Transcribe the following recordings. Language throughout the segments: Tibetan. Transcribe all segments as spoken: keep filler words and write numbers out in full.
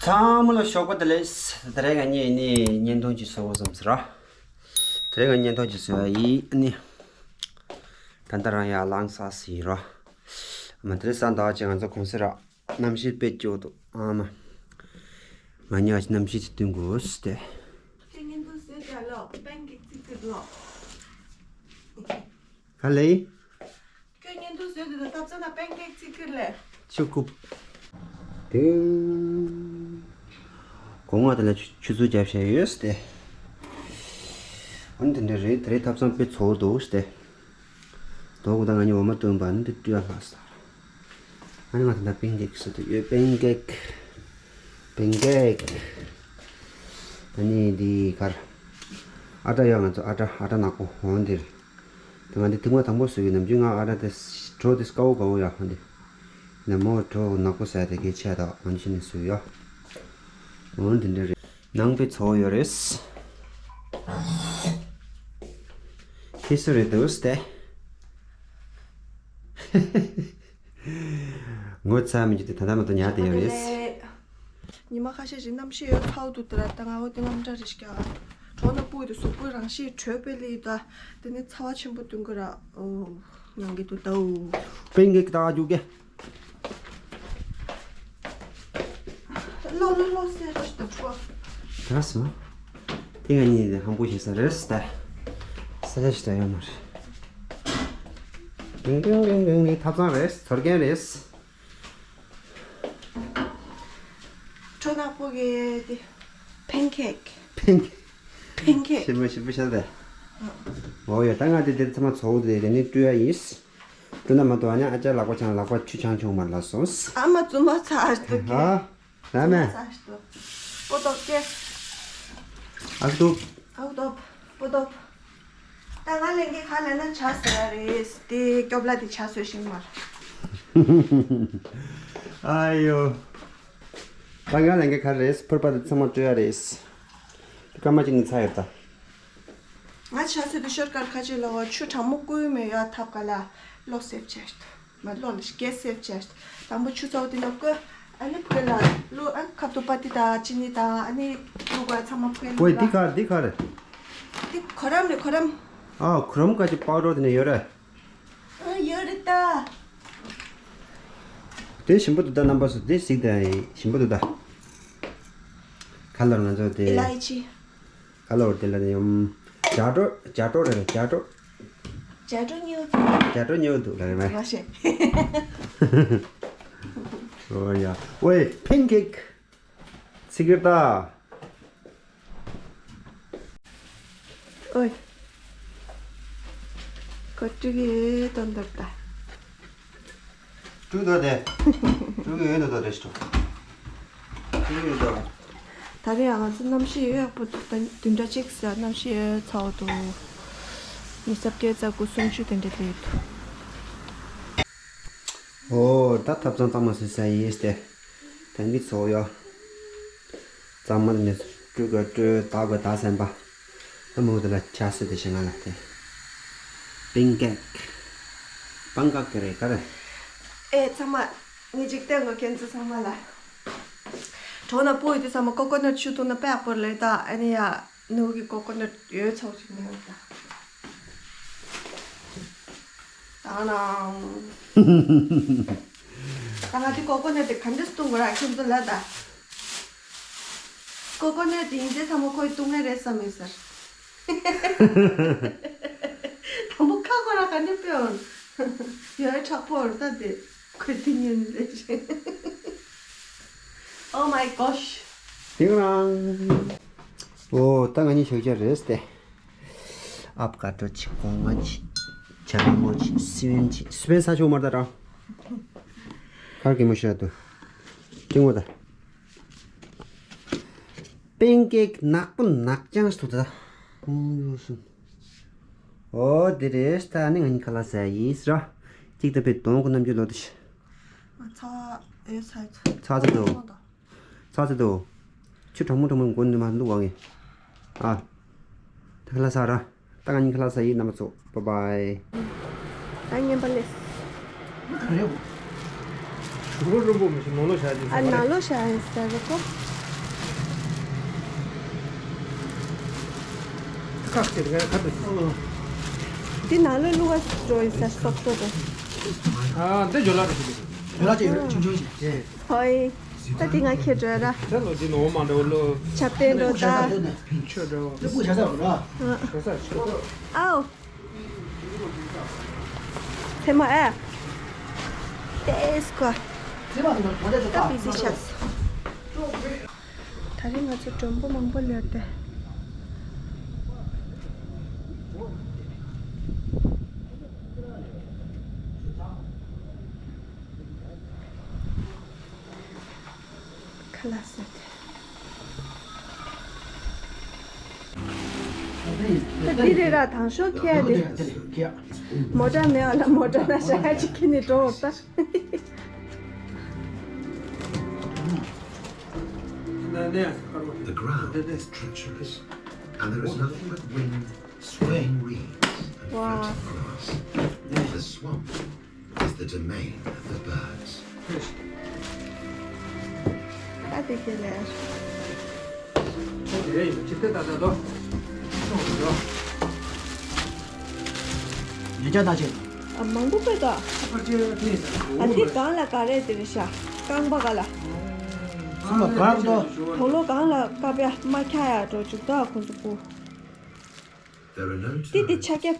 ཚང་མ་ལ་ཞོགས་པ་བདེ་ལེགས། དེ་རིང་ང་གཉིས་ནི་བརྙན་ཐུང་ཅིག་བཟོ་དགོས་བསམ་ཟེར་ར། དེ་རིང་ང་བརྙན་ཐུང་ཅིག་བཟོ་ཡ་ཡིན་ནི། ད་ལྟ་རང་ཡར་ལངས་ས་ཟིན་ར། མ་དེ་རིང་ས་འདག་ཅིག་ང་ཚོ་གུང་སེང་ར། གནམ་གཤིས་དཔེ་སྐྱོ་འདུག་ཨ་མ། ང་གཉིས་ཀྱི་གནམ་གཤིས་ཅིག་སྟོན་དགོས་ཏེ། ཁྱོད་བརྙན་ཐུང་བཟོས་ད་ལོ། པན་ཀེག་ཚིག་ཚིག་ལོ། ག་ལེ། ཁྱོད་བརྙན་ཐུང་བཟོས་དུས་ད་ཐབ་ཚང་ན་པན་ཀེག་ཚིག་ཁུར་ལས། ཆུ་ཀུབ། དེ། གོང་མ་དེ་ལ་ཆུ་ཆུ་ཚོད་བརྒྱབ་བཞག་ཡོད་སྟེ། འོན་དེ་འདྲ་རེད། དེ་རེད། ཐབ་ཚང་དཔེ་ཚོར་འདུག་སྟེ། དོ་གུ་ད་ང་གཉིས་འོ་མ་བཏུང་བ་ནི་འདི་བཀྲུ་ཡ་ལྷག་སོང་། ཨ་ནི་ང་ད་ལྟ་པན་ཀེག་བཟོ་དུ་ཡོད། པན་ཀེག་པན་ཀེག་ཨ་ནི་འདི་གར། ཨ་ཊ་ཡོད། ང་ཚོ་ཨ་ཊ་ཨ་ཊ་ནག་པོ་འོང་འདིར། ད་ང་འདི་ཐུག་མ་དང་པོ་བཟོས་ཡོད། ནམ་རྒྱུན་ང་ཨ་ཊ་དེ་གྲོ་དེ་དཀར་པོ་དཀར་པོ་ཡོད་འོང་འདི། ནམ་མོ་གྲོ་ནག་པོ་ཟ་དེ་གའི་ཆེ་དག་འོང་ཕྱི་ནས་བཟོས་ཡོད། འོང་འདི་འདྲ་རེད། ནང་པའི་ཚོགས་ཡོད་རེད། ཁྱི་སུ་རེད་འདུག་སྟེ། ངོ་ཚ་མི་འཇུ་དེ་ད་ལྟ་མ་གཏོགས་ཉལ་བསྡད་ཡོད་རེད། ཉི་མ་ཁ་ཤས་ཤིག་གནམ་གཤིས་ཡོད་ཚ་བོ་འདུག་དེ་ལ་ད་ང་འོ་དེ་དངངས་སྐྲག་རེ་ཞིག་རྒྱག་གྲོ་ནག་པོ་དེ་གཟུགས་པོའི་རང་བཞིན་དྲོད་དཔེ་ལས་ད་དེ་ནི་ཚ་བ་ཆེན་པོ་འདུག་གི་ར། ཨོ། ནང་གི་འདུག་ད་འོ། པན་ཀེག་ད་རྒྱུག་གེ། ལོ་ལོ་ལོ་ཟེར་ཞིག་ད་འགྲོ། ད་སོ། དེ་ང་གཉིས་དེ་ཧམ་པོ་བྱེད་ས་རེད་ད། ས་ཆ་ཞིག་ད་ཡོད་མ་རེད། རིང་རིང་རིང་རིང་རིང་ཐབ་ཚང་རེད། ཚོར་མཁན་རེད། གྲོ་ནག་པོ་གི་དེ། པན་ཀེག་པན་ཀེག་པན་ཀེག་ཞིམ་པོ་ཞིམ་པོ་ཤར་ཏེ། འོ་ཡ། ད་ང་དེ་དེ་ཚང་མ་ཚོགས་དེ་དེ་ནི་བཀྲུ་ཡ་ཡིན། བཀྲུ་ན་མ་གཏོགས་ཨ་ནི་ཨ་ཅག་ལག་པ་འཆང་། ལག་པ་ཆུ་འཆང་ཆུང་མར་ལ་སོང་། ཨ་མ་བཙུན་མ་ཚ་ཨ་སྟུ་གི། ཧ། ར་མེ། ཚ་ཨ་སྟུ། པོ་ཏོག་ཀེ། ཨ་སྟུ། ཨ་སྟུ། པོ་ཏོག་ད་ང་ལེན་གི་ཁ་ལེན་ན་ཆ་ཟེར་རེད། དེ་སྐྱོབ་ལ་དེ་ཆ་ཟོས་ཤིང་མར། ཨ་ཡོ། ད་ང་ལེན་གི་ཁ་རེད། ཕུར་པ་དེ་ཚང་མ་བཀྲུ་ཡ་རེད། དེ་སྐར་མ་གཅིག་ནི་ཚ་ཡོད་ད། ང་ཆ་ཟོས་དུས་ཤོར་དཀར་ཁ་ཅིག་ལ་བ་ཆུ་གྲང་མོ་བསྐོལ་མེད་ཡ། ཐབ་ཀ་ལ་ལོ་སེབ་ཆེ་ཤ། མ་ལོ་ལ་ཤ་སེབ་ཆེ་ཤ། དང་པོ་ཆུ་ཚ་བོ་དེ་ན་བསྐོལ། ཨ་ནི་བསྐོལ་ལ་ལོ་ཨ་ཁབ་ཏུ་པ་ཏི་དང་ཅི་ནི་དང་ཨ་ནི་ལུག་པ་ཚང་མ་བསྐོལ་ལ། ཨོའི་འདི་ག་འདི་ག་རེད། འདི་གོ་རམ་རེད་གོ་རམ། ཨ་གོ་རམ་ག་ཅིག་པའུ་ཌར་དེ་ནས་ཡོད་རེད། ཨ་ཡོད་རེད་ད། དེ་ཞིམ་པོ་འདུག་ད། རྣམ་པ་ཚོ་དེ་གཟིགས་དང་། ཞིམ་པོ་འདུག་ད། ཁ་ལར་ང་ཚོ་དེ། ཨི་ལའི་ཅི། ཁ་ལོར་དེ་ལ་ནི་ཡོམ། ཇ་གྲོ། ཇ་གྲོ་རེད། ཇ་གྲོ། ཇ་གྲོ་ཉོ། ཇ་གྲོ་ཉོ་འདུག་ལ་རེད་མ། མ་ཤེས། ཨོ་ཡ། ཨོའི་པན་ཀེག་ཚིག་གི་ད། ཨོའི། ཁོ་ཀྲུ་གི་དོན་དུ་ད། ཀྲུ་དོ་དེ། ཀྲུ་གི་ཡོད་དོ་དོ་རེ་ཞིག་ཀྲུ་གི་ཡོད་དོ། ད་རེས་ང་ཚོ་གནམ་གཤིས་ཡོད་ཡག་པོ་འདུག་ད་བདུན་ཕྲག་གཅིག་ཟེར་གནམ་གཤིས་ཡོད་ཚ་བོ་འདུག་ཉི་ཤུ་རྩ་དགུ་སུམ་ཅུ་དེ་འདྲ་སླེབས་འདུག་ཨོ་ད་ཐབ་ཚང་གཙང་མ་བཟོས་ས་ཡིན་ཏེ། ད་འདི་ཚོ་ཡོད། གཙང་མ་ནས་བཀྲུ་དགོས་བཀྲུ། བཏགས་དགོས་བཏགས་ཟིན་པ། ཨ་མོ་དེ་ལ་ཆ་སྲིད་དེ་ཞིག་ང་ལ་དེ། པན་ཀེག་པན་ཀེག་གི་རེད་ག་རེ། ཨེ་ཚང་མ། ངའི་འཇིག་རྟེན་གྱི་ཁྱེད་ཚོ་ཚང་མ་ལ། གྲོ་ནག་པོ་ཡོད་དུས་ཚང་མ་ཀོ་ཀོ་ནཊ་ཆུ་འཐུང་ན་དཔེ་ཡག་པོ་རེད་ད། ཨ་ནི་ཡ། ནུ་གི་ཀོ་ཀོ་ནཊ་ཡོད་ཚོགས་ཅིག་ནས་ཡོད་ད། ད་ང་ན། ད་ང་དེ་ཀོ་ཀོ་ནཊ་དེ་ག་འདྲས་བཏུང་དགོས་ར་ཁྱེད་ཚོ་ལ་ད། ཀོ་ཀོ་ནཊ་དེ་ཡིན་ཚེ་ཚང་མ་ཁོས་བཏུང་ངེས་རེད་བསམ་ཡོད་ཟེར། དང་པོ་ཁ་ཁོ་ར་ག་འདྲས་དཔེ་འོང་། ཡོད་དྲག་པོ་ར་ད་དེ་ཁོས་དེ་ཉན་རེད། Oh my gosh. ཏིང་རང་། ཨོ་ད་ང་གཉིས་ཞོགས་ཇ་རེད་སྟེ། ཨབ་ག་ཏོ་ཆི། གོང་མ་ཆི། ཇ་མི་མོ་ཆི། སི་པན་ཆི། སི་པན་ས་ཆུ་མར་ད་རང་། ཁར་གི་མོ་ཤ་དུ། ཏིང་བོ་ད། པན་ཀེག་ནག་པོ་ནག་ཅང་ཞིག་ཐུག་ད། ཨོ་འདི་རེད། ད་ནི་ང་གཉིས་ཁ་ལག་ཟ་ཡིན་ཟེར་ར། གཅིག་ད་པའི་དོང་གི་རྣམ་འགྱུར་ལོ་དེ། ཚ་ཨེ་ཚ་ཚ་ཚ་ཚ་དོ། ཚ་ཚ་དོ། ཆུ་གྲང་མོ་གྲང་མོ་མགོ་ནས་མ་བླུགས་བ་ངས། ཨ། ད་ཁ་ལག་ཟ་ར། ད་ང་གཉིས་ཁ་ལག་ཟ་ཡིན། རྣམ་པ་ཚོ་བཱའི་བཱའི། ད་ངན་པ་ལེས། ད་རེད། ཞུ་རོ་རོ་པོ་མི་ཤེས། ནོ་ལོ་ཤ་ཅིག་ཨ་ཟ་བ་ནོ་རེད། ལོ་ཤ་ཡིན་ཟེར་རོ་ཀོ། ཁག་ཅིག་རེད་ཁ་ཏུ། འདི་ནང་ལོ་བླུག་པ་འགྲོ་ཡི་ས་སོག་པོ་རེད། ཨ་འདི་ཇོ་ལ་རེད། ཇོ་ལ་ཅིག་ཡོད་ཆུང་ཆུང་ཞིག་ཅེ། ཧོའི། ད་འདི་ང་ཁྱེར་འགྲོ་ཡ་ར། ད་ལོ་འདི་ནོ་མ་འགྲོ་ལོ། ཆབ་ཏན་འགྲོ་ད། ཆོས་འགྲོ། ལུ་པུ་ཆ་ས་ར། ཆ་ས་ཆོས། ཨའོ། ཚེ་མ་ཨེ། ཏེས་ཀོ། ད་བི་ཟི་ཤག་ད་རིང་ང་ཚོ་མགྲོན་པོ་མང་པོ་སླེབས་ཏེ། ཁ་ལག་ཟས་ཏེ། ད་འདི་རེད་ར་དང་ཤོག་ཁྱེར་ཏེ། མོ་ཊ་མེད་པ་ལ་མོ་ཊ་ན་ཤ་ཡ་ཅིག་ཁྱེར་ནས་འགྲོ་འོར་ད། The ground is treacherous, and there is nothing but wind, swaying reeds, and floating grass. The swamp is the domain of the birds. ད་དེ་ཁྱེར་ལས། ཉེ་ཆར་ད་ཆེ། ཨ་མང་པོ་པོ་ད། ཨ་དེ་གང་ལ་ག་རེ་དེ་རེད་ཤག་རྐང་པ་ག་ལ། ཚང་མ་གར་དོ། དོ་ལོ་གང་ལ་བཀབ་ཡ་མ་ཁྱག་ཡ་འགྲོ་བཅུག་ད་ཁོང་ཚོ་སྐུ། དེ་དེ་ཆ་རྒྱ།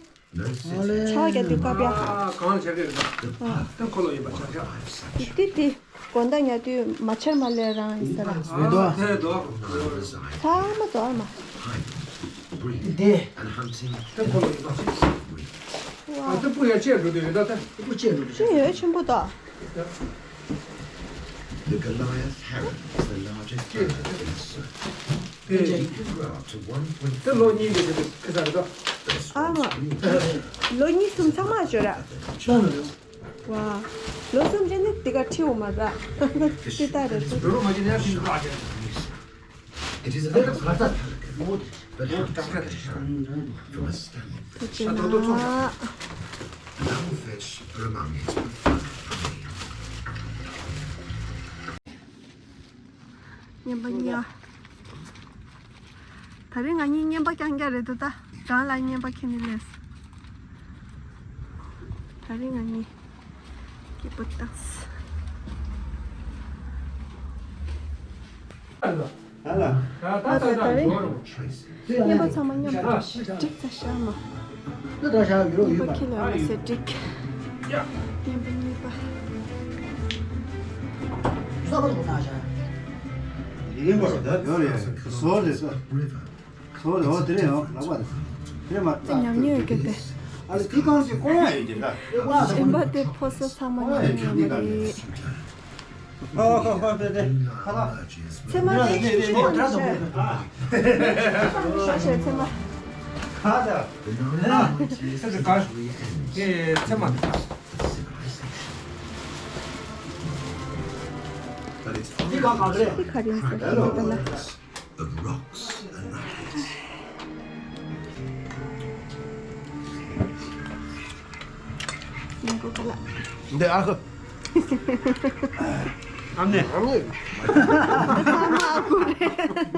ཆ་རྒྱ་དེ་བཀབ་ཡ། གང་ཆ་རྒྱ་རེད་ད། ད་ཁོ་ལོ་ཡིན་པ་ཆ་རྒྱ། དེ་དེ་དེ་དགོང་དག་ཉལ་དུས་མ་ཆར་མ་ལས་རང་ཡིན་ས་ར། མེ་ཏོག་ཚང་མ་དོར་མ། དེ། ད་ཁོ་ལོ་ཡིན་པ། ཨ་ད་སྤུ་ཡ་ཆེ་འགྲོ་དུས་རེད་ད་ད། སྤུ་ཆེ་འགྲོ་དུས་ཆེ་ཡོད་ཆེན་པོ་ད། The Goliath heron is the largest bird in the zoo. It can grow up to one point five ད་ལོ་གཉིས་འདི་ཁི་ས་རེད་ད། ཨ་མ། ལོ་གཉིས་གསུམ་ཚང་མ་བྱོས་ར། ཆོག་ནི་རེད། ཝ། ལོ་གསུམ་ཅན་ནི་དེ་ག་ཁྲིའུ་མ་ར། དེ་ལྟ་རེད་ཚོ། རོ་མ་ཅི་ནས་ཁྲིའུ་ར་ཅན། It is a very small pelican, but hunting can happen from a standing position. An owl-finch are among its preferred prey. རྔན་པ་གཉིས་ཨ། ད་རིང་ང་གཉིས་རྔན་པ་རྐྱང་རྐྱང་རེད་འདུག་ད། རང་ལ་རྔན་པ་ཁྱེར་ནས་སླེབས། ད་རིང་ང་གཉིས་སྐྱིད་པོ་བཏང་། ཨ་ལ། ཨ་ལ་ད་རིང་རྔན་པ་ཚང་མ་མཉམ་དུ་སྒྲིག་ཚར་ཤག་མ། ད་ད་ཤག་ཡོད་ཡོད་པ། རྔན་པ་ཁྱེར་ནས་ཡོད་མ་ཟེར་སྒྲིག་རྔན་པ་གཉིས་པ། ས་པ་དུ་ན་ཤག་ཡིན་པར་ད་ཡོད་རེད། བཟོ་རེད་ས། བཟོ་རེད། འོ་དེ་རེད། ཡང་ལག་པ་དེ་རེད་མ། དེ་ཉམས་མྱོང་ཡོད་གི་དེ། ཨ་ལ་དེ་གང་ཞིག་ཀོང་ཡ་ཡོད་ཀྱི་འདྲ། རིམ་པ་དེ་ཕོ་སོ་ཚང་མ་ཉམས་མྱོང་ཡོད་མ་རེད། ཨོ་ཧོ་ཧོ་དེ་དེ་ཁ་ལག་ཚེ་མ་དེ་ཤི་ཤི་ཤི་ཤི་ཤི་ཚེ་མ། ཁ་ད། ཚེ་ག་ཤི་ཚེ་མ། དེ་ག་ག་རེད། དེ་ག་རེད་ཟེར་ཁ་ལ། Of rocks and rapids. འདི་ཨ་ཁུ། ཨ་ནེ། ཨ་ནེ། ཚང་མ་ཨ་ཁུ་རེད།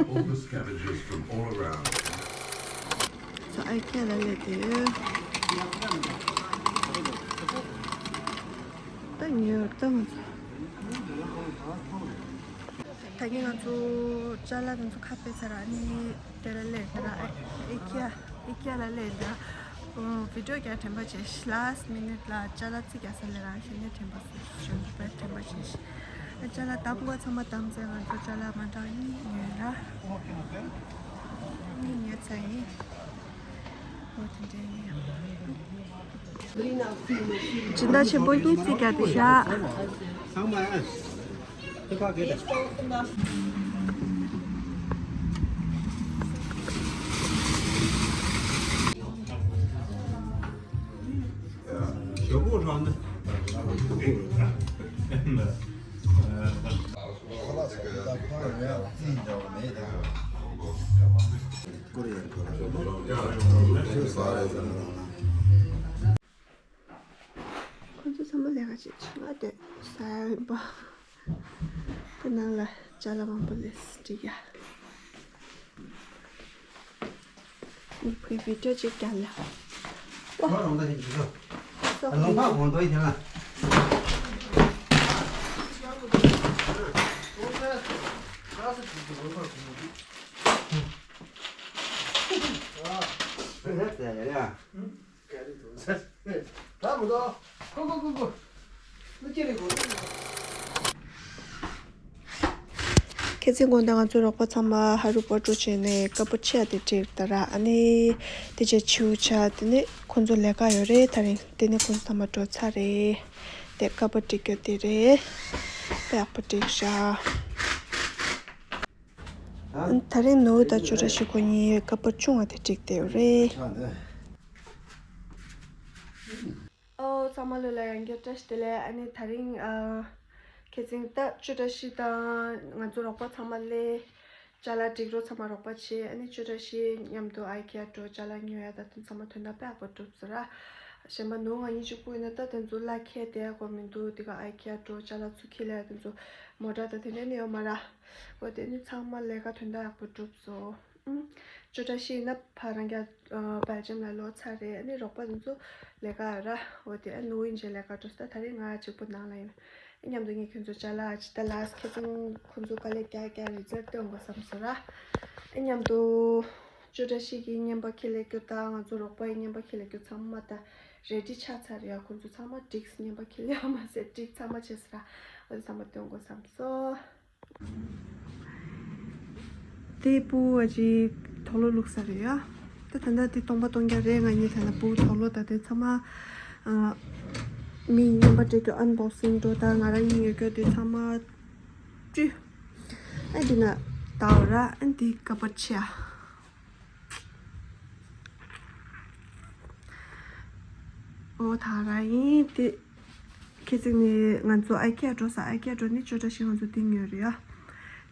All the scavengers from all around. ས་ཨ་ཁྱེད་ལ་ལས་དེ། ད་ཉོས་ད་ང་ཚོ། ད་གིན་ང་ཚོ་ཅ་ལག་དེ་ཚོ་ཁ་ཕྱེ་ཚར། ཨ་ནི་དེ་ལ་སླེབས་ད་ར། ཨེ་ཨེ་ཁྱ་ཨེ་ཁྱ་ལ་སླེབས་ད་ར། ཨོ་བི་ཌི་ཡོ་རྒྱག་དྲན་པ་བྱས་ཤག་ལཱསི་མི་ནིཊ་ལ་ཅ་ལག་རྩིས་རྒྱག་ས་ལ་རང་བཞིན་ནས་དྲན་པ་གཞོན་པ་དྲན་པ་བྱས་ཤག་ཅ་ལག་དང་པོ་ཚང་མ་བདམས་ཚར། ང་ཚོ་ཅ་ལག་མ་འདྲ་གཉིས་ཉོས་ར། གཉིས་ཉོས་ཚར་ཡིན། ཨོ་དེ་འདྲ་ཡིན། སྦྱིན་བདག་ཆེན་པོ་གཉིས་རྩིས་རྒྱག་དེ་བཞག་ཁོ་ཚོ་ཚང་མ་ལས་ཀ་བྱེད་ཆུང་བ་དེ་ཟ་ཡ་ཡིན་པ། དེ་ནང་ལ་ཅ་ལག་མང་པོ་སླེབས་འགྲིག་ཡ། བི་བི་ཌིའོ་ཅིག་རྒྱག་ལ། ཨོ། ལོ་རོང་ད་ཞིག་འཇུག་ཤོག་ལོང་ཕག་གོང་དོ་ཡིན་ལ། ཁྱེད་ཚོའི་དགོངས་དག་ང་ཚོའི་རོགས་པ་ཚང་མ་ཧ་རུ་པོ་ཊ་བྱས་ནས་ཀ་པོ་ཆེ་དེ་བསྒྲིགས་ད་ར། ཨ་ནི་དེ་རྗེས་བྱིའུ་ཆ་དེ་ནི་ཁོང་ཚོ་ལས་ཀ་ཡོད་རེད། ད་རིང་དེ་ནི་ཁོང་ཚོ་ཚང་མ་འགྲོ་ཚར་རེད། དེ་ཀ་པོ་བསྒྲིགས་རྒྱུ་དེ་རེད། དཔེ་ཡག་པོ་བསྒྲིགས་ཤག་ད་རིང་ནོར་བུ་དང་ཅོ་བཀྲ་ཤིས་ཁོ་གཉིས་ཀ་པོ་ཆུང་བ་དེ་བསྒྲིགས་བསྡད་ཡོད་རེད། ཨོ། ཚང་མ་ལོ་ལ་ཡང་བསྐྱར་བཀྲ་ཤིས་བདེ་ལེགས། ཨ་ནི་ད་རིང་ཨ་ཁྱེད་ཚོ་ད་ཅོ་བཀྲ་ཤིས་དང་ང་ཚོ་རོགས་པ་ཚང་མ་སླེབས། ཅ་ལག་སྒྲིག་རོགས་ཚང་མ་རོགས་པ་བྱས། ཨ་ནི་ཅོ་བཀྲ་ཤིས་མཉམ་དུ་ཨའི་ཀི་ཡ་འགྲོ། ཅ་ལག་ཉོ་ཡ་ད་དེ་ཚང་མ་དོན་དག་དཔེ་ཡག་པོ་གྲུབ་སོང་ར། གཞན་པ་ནོར་བུ་ང་གཉིས་གཅིག་པུ་ཡིན་ན་ད་དེ་ཚོ་གླ་འཁྱེར་བསྡད་དགོས་མི་འདུག་དེ་ག་ཨའི་ཀི་ཡ་འགྲོ། ཅ་ལག་ཚུར་འཁྱེར་ལ་དེ་ཚོ་མོ་ཊ་ད་དེ་འདྲ་ནི་ཡོད་མ་ར། འོ་དེ་ནི་ཚང་མ་ལས་ཀ་དོན་དག་ཡག་པོ་གྲུབ་སོང་། ཨུམ། ཅོ་བཀྲ་ཤིས་ཡིན་ན་ཕ་རང་རྒྱ་ཨ་སྦེལ་ཇམ་ལ་ལོག་ཚར་རེད། ཨ་ནི་རོགས་པ་དེ་ཚོ་ལས་ཀ་ཡོད་ར། འོ་དེ་ཨ་ནུ་ཡིན་ཅེ་ལས་ཀ་འགྲོ་ས། ད་རེས་ང་གཅིག་པུ་ནང་ལ་ཡིན། ཨ་མཉམ་དུ་ངས་ཁྱོད་ཚོ་ཅ་ལག་ཅི་ད་ལགས་ཁྱེད་ཚོ་ཁོང་ཚོ་དཀའ་ལས་རྒྱག་རྒྱག་རེད་ཟེར་སྟོན་དགོས་བསམ་སོང་ར། ཨ་མཉམ་དུ་ཅོ་བཀྲ་ཤིས་ཀྱི་རྔན་པ་འཁྱེར་ལས་རྒྱུ་དང་ང་ཚོ་རོགས་པ་ཡི་རྔན་པ་འཁྱེར་ལས་རྒྱུ་ཚང་མ་ད་རེ་ཌི་ཆགས་ཚར་ཡ། ཁོང་ཚོ་ཚང་མ་བསྒྲིགས། རྔན་པ་འཁྱེར་ལས་ཡ་མ་ཟད་བསྒྲིགས་ཚང་མ་བྱས་སོང་ར། འོ་དེ་ཚང་མ་སྟོན་དགོས་བསམ་སོང་། དེ་སྤུ་གུ་ཅིག་དུག་ལོག་བླུགས་ས་རེད་ཡ། ད་ད་ལྟ་དེ་སྟོང་པ་སྟོང་རྐྱང་རེད། ང་གཉིས་ད་ལྟ་སྤུ་གུ་དུག་ལོག་ད་དེ་ཚང་མ་ཨ་མི་རྔན་པ་སྤྲད་རྒྱུ་ཨན་བོག་སིང་འགྲོ། ད་ང་རང་གཉིས་ཡོད་རྒྱུ་དེ་ཚང་མ་བཀྲུས། ཨ་འདི་ན་ད་འོ་ར། ཨ་འདི་ཀ་པར་ཆེ་ཨ། ཨོ་ད་ར་ཡིན་དེ། ཁྱེད་ཚོ་ནི་ང་ཚོ་ཨའི་ཀི་ཡ་འགྲོ་ས། ཨའི་ཀི་ཡ་འགྲོ་ནི་ཅོ་བཀྲ་ཤིས་ང་ཚོ་དེ་ཉོས་རེད་ཡ།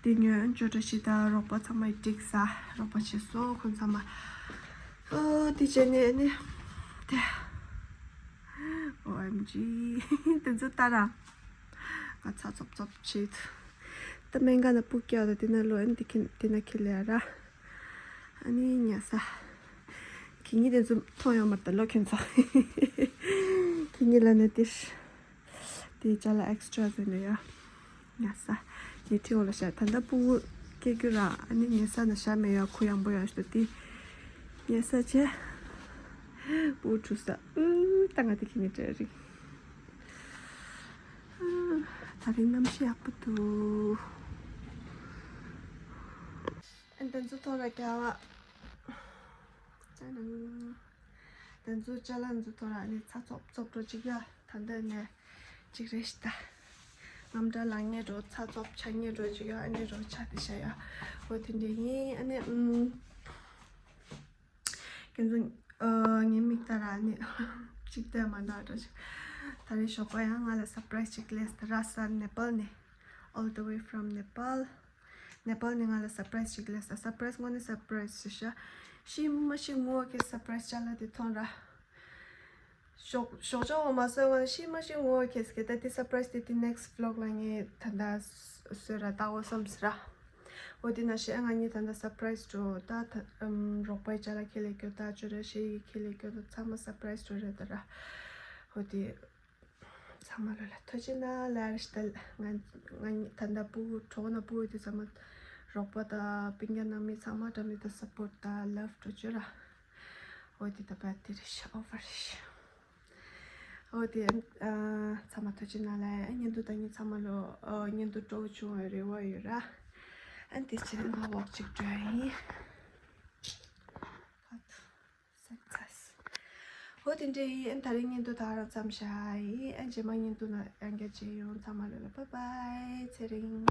དེ་ཉོས་ཅོ་བཀྲ་ཤིས་དང་རོགས་པ་ཚང་མ་བསྒྲིགས་ས། རོགས་པ་བྱས་སོང་ཁོང་ཚང་མ། ཨོ་དེ་བྱས་ནས་ནི་དེ། ཨོ་ཨེམ་ཇི། དེ་ཚོ་ལྟ་ར། ང་ཚ་ཚོབ་ཚོབ་བྱེད། ད་སྨན་ཁང་ནང་སྤུ་གུ་སྐྱེལ་བ་དང་དེ་ན་ལོ་ཨན་དེ་ཁྱེད་དེ་ན་ཁྱེད་ལས་ར། ཨ་ནི་ཉལ་ས། ཁྱེད་གཉིས་དེ་ཚོ་མཐོང་ཡོད་མ་རེད་ད་ལོ་ཁྱེད་ཚོ། ཁྱེད་གཉིས་ལ་ནི་དེ། དེ་ཅ་ལག་ཨེག་སི་ཊ་ར་ཟེར་ནས་ཡ། ཉལ་ས། ཉལ་ཁྲི་འོག་ལ་བཞག་ད་ལྟ་སྤུ་གུ་སྐྱེ་རྒྱུ་ར། ཨ་ནི་ཉལ་ས་ན་བཞག་མེད་ཡ། གུ་ཡངས་པོ་ཡ་ཞིག་ཏུ་དེ། ཉལ་ས་བྱས། སྤུ་གུ་བྲུས་ས། ཨུ་ད་ང་དེ་ཁྱེད་གཉིས་སྤྲད་རིང་། ད་རིང་གནམ་གཤིས་ཡག་པོ་འདུག་ཨ་འདི་ཚོ་ཐོག་ལ་རྒྱག་པ། ད་ནང་། འདི་ཚོ་ཅ་ལག་འདི་ཚོ་ཐོག་ལ་ནི་ཚ་ཚོབ་ཚོབ་འགྲོ་ཅིག་ཡ། ད་འདི་ནས་ཅིག་རེ་ཞིག་ད། ངམ་འདྲ་ལངས་ཉེ་འགྲོ་ཚ་ཚོབ་ཆགས་ཉེ་འགྲོ་ཅིག་ཡ། ཨ་ནི་རོ་ཆ་དེ་ཤ་ཡ། འོ་དེ་འདྲ་ཡིན། ཨ་ནི་ཨུམ། ཁྱེད་ཚོ་ཨ་ངའི་མིག་ལྟ་ར་ནི་གཅིག་ལྟ་མ་འདྲ་འདྲ་ཞིག་ད་རེས་ཞོགས་པ་ཡང་ང་ལ་སར་པ་རའི་སི་ཅིག་སླེབས་ད་ར་ས། ནེ་པཱལ་ནས། All the way from Nepal. ནེ་པཱལ་ནས་ང་ལ་སར་པ་རའི་སི་ཅིག་སླེབས་ད། སར་པ་རའི་སི་དངོས་གནས་སར་པ་རའི་སི་ཞིག་ཤ། ཤི་མ་ཤི་ངོ་གི་སར་པ་རའི་སི་ཅ་ལག་དེ་མཐོང་ར། ཞོགས་ཞོགས་ཇ་འོ་མ་སོས་ང་ཤི་མ་ཤི་ངོ་གི་སི་ཀེ་ད་དེ་སར་པ་རའི་སི་དེ་དེ་ནེག་སི་ཝི་ལོག་ལ་ངས་ད་ད་སོས་ར་ལྟ་འོ་བསམ་སི་ར། འོ་དེ་ན་ཤི་ཨ་ང་གཉིས་ད་ད་སར་པ་རའི་སི་འགྲོ་ད་ད་ཨམ་རོགས་པའི་ཅ་ལག་ཁྱེར་ལས་སྐྱོ་ད་ཅོ་ར་ཤི་ཡི་ཁྱེར་ལས་སྐྱོ་ད་ཚང་མ་སར་པ་རའི་སི་འགྲོ་རེད་ད་ར། འོ་དེ། ཚང་མ་ལོ་ལ་ཐུགས་རྗེ་གནང་ལ་རེ་ཞིག་ད་ང་ང་ད་ད་སྤུ་གུ་གྲོགས་ན་སྤུ་གུ་དེ་ཚང་མ་རོགས་པ་དང་སྤུན་ཀྱག་ནང་མི་ཚང་མ་འདྲ་མི་དང་སར་པོར་ཊི་དང་ལབ་འགྲོ་བཅོས་ར། འོ་དེ་ད་པ་དེ་རེ་ཞིག་ཨོ་ཝར་རེ་ཞིག་འོ་དེ་ཨ་ཚང་མ་ཐུགས་རྗེ་གནང་ལ་ཨ་བརྙན་ཐུང་ད་ངས་ཚང་མ་ལོ་ཨ་བརྙན་ཐུང་སྤྲོ་བོ་བྱུང་བའི་རེ་བ་ཡོད་ར། ཨ་དེ་ཕྱིར་ང་ཝོག་ཅིག་འགྲོ་ཡ་ཡིན། ཁ་ཐུག་སེམས་ཚ། འོ་དེ་འདྲ་ཡིན། ཨ་ད་རིང་བརྙན་ཐུང་ད་རང་མཚམས་བཞག་ཡིན། ཨ་རྗེས་མ་བརྙན་ཐུང་ནང་ཡང་བསྐྱར་མཇལ་ཡོང་། ཚང་མ་ལོ་ལ་བཱའི་བཱའི། ཚེ་རིང་།